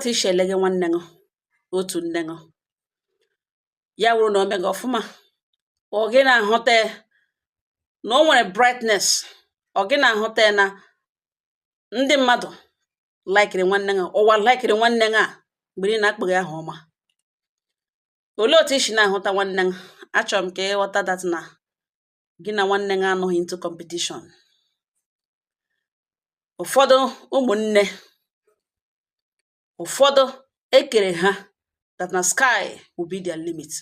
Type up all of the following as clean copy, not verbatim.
Otu isi ele gị nwanne gị, otu nne gị, ya wụrụ na o mega ọfụma, ọ gị na-ahụta na o nwere brightness, ọ gị na-ahụta na ndị mmadụ likeri nwanne gị, ụwa likeri nwanne gị a mgbe niile na-akpọghị aha ọma. Olee otu isi na-ahụta nwanne gị? Achọrọ m ka ịghọta that na gị na nwanne gị anọghị into competition. Ụfọdụ ụmụnne, ụfọdụ ekere ha that na sky will be their limit.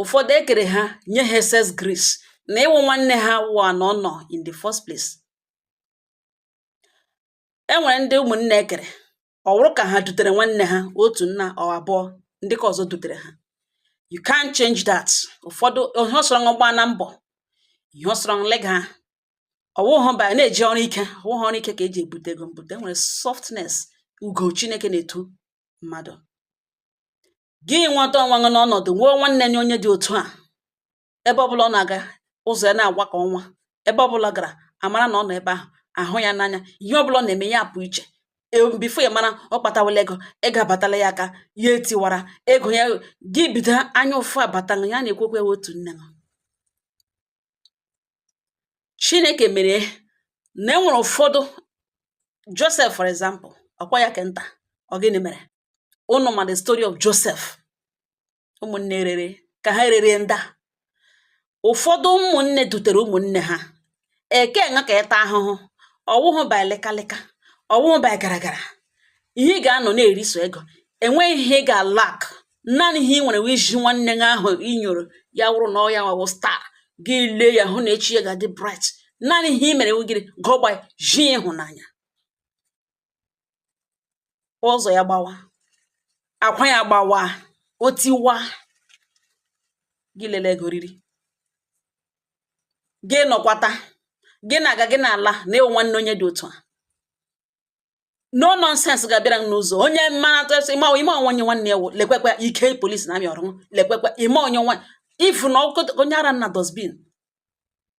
Ụfọdụ ekere ha, nye ha excess grace na ịwụ nwanne ha wụ na ọ nọ in the first place. E nwere ndị ụmụnne ekere ọ wụrụ ka ha dutere nwanne ha, otu nna ọ abụọ, ndị ka ọzọ dutere ha. You can't change that. Ụfọdụ ihe ọsọrọ ṅụ gbaa na mbọ, ihe ọsọrọ lega ọwụghụ ba na-eji ọrụ ike, ọwụghụ ọrụ ike ka eji ebute ego mbute. Nwere softness, ugo Chineke na-eto mmadụ. Gị nweta onwe gị n'ọnọdụ nwee nwanne ya onye dị otu a, ebe ọbụla ọ na-aga, ụzọ ya na-agwa ka ọnwa. Ebe ọbụla gara, amara na ọ nọ ebe ahụ, ahụ ya n'anya. Ihe ọbụla ọ na-eme ya apụ iche. Before ya mara, ọ kpatawala ego, ego abatala ya aka, ya etiwara ego ya. Gị bido anya ụfụ abata ya na-ekwekwe otu nne m. Chineke mere na e nwere ụfọdụ. Joseph, for example, ọkwa ya kenta. Ọ gịnị mere? Ụnụ ma the story of Joseph. Ụmụnne rere ka ha rere ndị a. Ụfọdụ ụmụnne dutere ụmụnne ha eke ṅa ka ịta ahụhụ. Ọwụhụ ba lịkalịka, ọwụhụ ba gara gara. Ihe ị ga-anọ na-eriso ego, enweghị ihe ị ga-alak. Naanị ihe ị nwere wụ iji nwanne gị ahụ inyoro ya wụrụ na ọ ya nwawo star gị, lee ya, hụ na echi ya ga-adị bright. Naanị ihe ị mere wụ gịnị? Gọgba ji ịhụnanya, ụzọ ya gbawa, akwa ya gbawa, o tiwa, gị lele ego riri gị, nọkwata gị na-aga, gị na-ala na ịwụ nwanne onye dị otu a. No nonsense ga-abịara m n'ụzọ onye mara ime ime onye nwanne ya wụ. Lekwekwe ike polisi na amị ọrụ, lekwekwe ime onye nwa ifu na ọkụ onye ara na dustbin.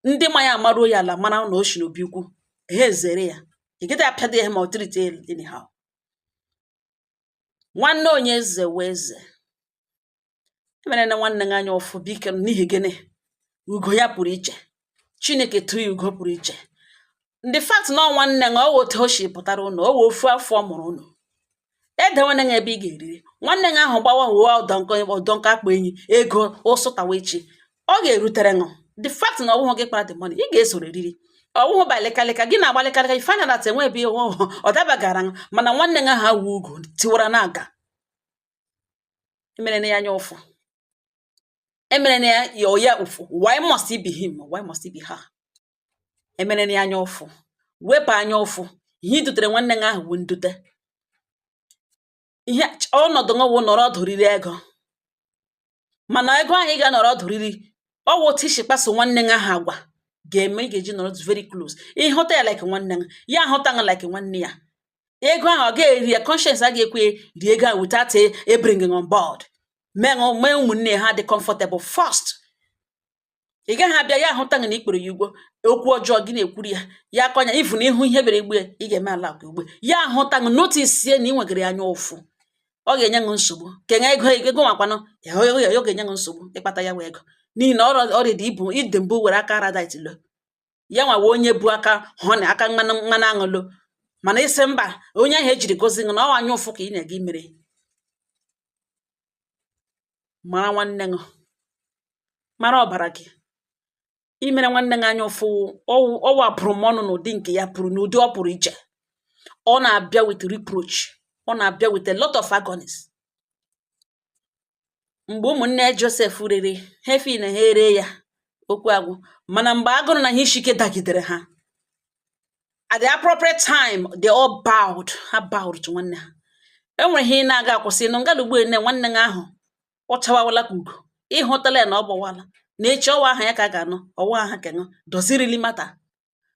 Ndị ma ya amaruo ya ala, mara na o shi n'obi ukwu, ha ezere ya. Ị apịado ya ma ọ treat ya anyhow. Nwanne onye eze wee eze emere na nwanne gị anya ụfụ. Biko, n'ihi gịnị? Ugo ya pụrụ iche. Chineke tụrụ ya ugo pụrụ iche. The fact na ọ nwanne gị, ọ wụ otu o si pụtara ụnụ, o wee ofu afọ ọ mụrụ ụnụ, edewana ya ebe ị ga-eriri nwanne gị ahụ gbawa uwe ọdọnkọ ọdọnkọ akpa enyi ego ụsụtawa echi ọ ga-erutere ṅụ. The fact na ọwụhụ gị kpara the money, ị ga-esoro eriri. Ọwụhụ ba lịkalịka gị na-agba lịkalịka. You find out that enwe ebe ọ dabagara ṅụ, mana nwanne gị ahụ awụ ugo tiwara na-aga. Emere na ya anya ụfụ, emere na ya ya ụfụ. Why must it be him? Why must it be her? Emere na ya anya ụfụ, wepụ anya ụfụ. Ihe idutere nwanne gị ahụ bụ ndute ihe ọnọdụ ṅụwụ nọrọ ọdụ riri ego. Mana ego ahụ ị ga-anọrọ ọdụ riri, ọ wụ otu isi kpaso nwanne gị ahụ agwa ga-eme ị ga-eji nọrọ very close. Ịhụta ya like nwanne gị, ya ahụta gị like nwanne ya. Ego ahụ ọ ga-eri ya, conscience a ga-ekwe rie ego ahụ without a bringing on board. Mee mee ụmụnne ha dị comfortable first. Ị gaghị abịa ya ahụta gị na ikpere ya ugwo okwu ọjọọ gị na-ekwuru ya, ya akọnya ifu na ihu ihe bere igbe ị ga-eme ala ka ugbe ya ahụta gị, notice na ị nwegara ya anya ụfụ. Ọ ga-enye gị nsogbu kenye ego. Ego nwakwanụ ya, ọ ga-enye gị nsogbu ịkpata ya wee ego, n'ihi na ọrịa dị ibu ide mbụ were aka radit lo ya nwawa onye bu aka hụ na aka mmanụ mmanụ aṅụ lo. Mana isi mba, onye ahụ ejiri gozi gị na ọ anya ụfụ ka ị na-aga imere. Mara nwanne gị, mara ọbara gị. Imere nwanne gị anya ụfụ, ọwụ abụrụmọnụ n'ụdị nke ya pụrụ n'ụdị ọ pụrụ iche. Ọ na-abịa with reproach, ọ na-abịa with a lot of agonies. Mgbe ụmụnne Joseph rere ha efi na ha ere ya, okwu agwụ. Mana mgbe agụrụ na ihe isi ike dagidere ha, at the appropriate time they all bowed, ha bowed to nwanne ha. E nwere ihe ị na-aga akwụsị nụ ngala ugbu nne nwanne gị ahụ ọ chawawala ka ugo. Ịhụtala ya na ọ gbawala na echi ọwa aha ya ka a ga-anụ, ọwa aha ka ṅụ. Does it really matter?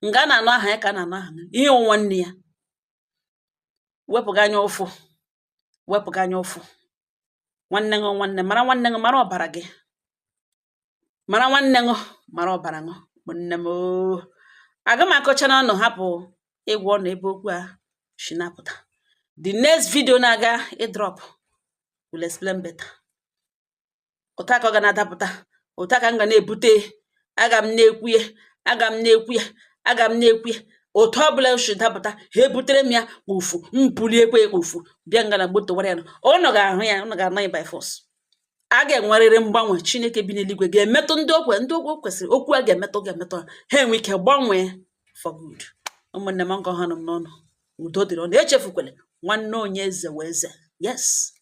Nga a na-anụ aha ya ka a na-anụ aha ihe wụ nwanne ya. Wepụga anya ụfụ, wepụga anya ụfụ. Nwanne ṅụ nwanne, mara nwanne ṅụ, mara ọbara gị, mara nwanne ṅụ, mara ọbara ṅụ. Ụmụnne m ooo, aga m akọcha n'ọnụ, hapụ ịgwa ọnụ ebe okwu a si na-apụta. The next video na-aga ịdrop will explain better. Otu aka ọ ga na-adapụta, otu aka m ga na-ebute, aga m na-ekwu ya, aga m na-ekwu ya, aga m na-ekwu ya. Otu ọbụla o si dapụta, ha ebutere m ya ufu, m buliekwe ya ufu bịa nga na gbotowara ya. Ụnụ ga-ahụ ya, ụnụ ga-ana ya by force. A ga-enwerịrị mgbanwe. Chineke bi n'eluigwe ga-emetụ ndị okwe, ndị okwe kwesịrị okwu a ga-emetụ ha, ha enwe ike gbanwee for good. Ụmụnne m, nkọ ha nọ m n'ọnụ. Udo dịrị ọnụ. Echefukwele nwanne onye eze wee eze. Yes.